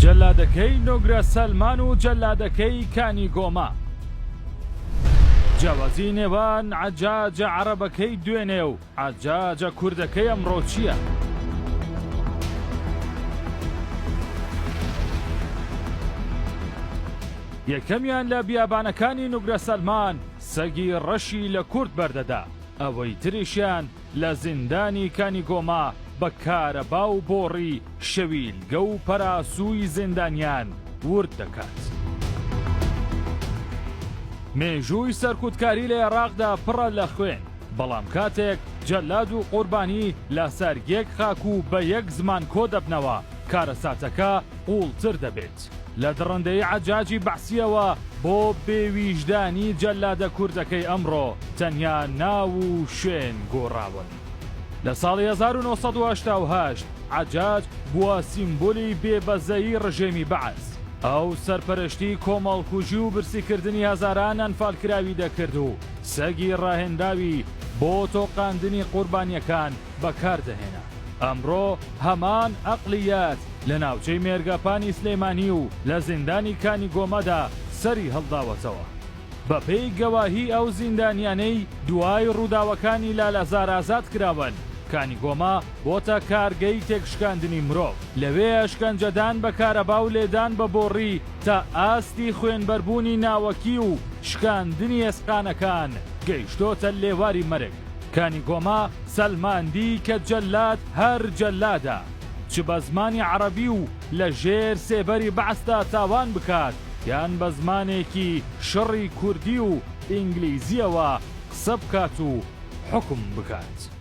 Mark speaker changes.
Speaker 1: جەلادەکەی نوگرە سەلمان و جەلادەکەی کانی گۆمە. جیاوازی نێوان عەجاجە عەڕەبەکەی دوێنێ و عەجاجە کوردەکەی ئەمڕۆ چییە؟ یەکەمیان لە بیابانەکانی نوگرە سەلمان سەگی ڕەشی لە کورد بەردەدا، ئەوەی تریشیان لە زیندانی کانی گۆمە بە کارەبا و بۆڕی شەویلگە و پەراسووی زیندانیان ورد دەکات. مێژووی سەرکوتکاری لە ئێراقدا پڕە لە خوێن، بەڵام کاتێک جەلاد و قوربانی لەسەر یەک خاک و بە یەک زمان کۆدەبنەوە، کارەساتەکە قووڵتر دەبێت. لە دڕندەیی عەجاجی بەعسییەوە بۆ بێویژدانی جەلادە کوردەکەی ئەمڕۆ تەنیا ناو و شوێن گۆڕاون. لە ساڵی 1988 عەجاج بووە سیمبولی بێبەزەیی ڕژێمی بەعس. ئەو سەرپەرشتی کۆمەڵکوژی و برسیکردنی هەزاران ئەنفالکراوی دەکرد و سەگی ڕاهێنراوی بۆ تۆقاندنی قوربانییەکان بەکاردەهێنا. ئەمڕۆ هەمان ئەقڵییەت لە ناوچەی مێرگەپانی سلێمانی و لە زیندانی کانی گۆمەدا سەری هەڵداوەتەوە. بەپێی گەواهی ئەو زیندانیانەی دوای ڕووداوەکانی لالەزار ئازاد کراون، کانی گۆمە بۆتە کارگەی تێکشکاندنی مرۆڤ. لەوێ ئەشکەنجەدان بە کارەبا و لێدان بە بۆڕی تا ئاستی خوێنبەربوونی ناوەکی و شکاندنی ئێسقانەکان گەیشتۆتە لێواری مەرگ. کانی گۆمە سەلماندی کە جەلاد هەر جەلادە، چ بە زمانی عەڕەبی و لە ژێر سێبەری بەعسدا تاوان بکات یان بە زمانێکی شڕی کوردی و ئینگلیزییەوە قسە بکات و حوکم بکات.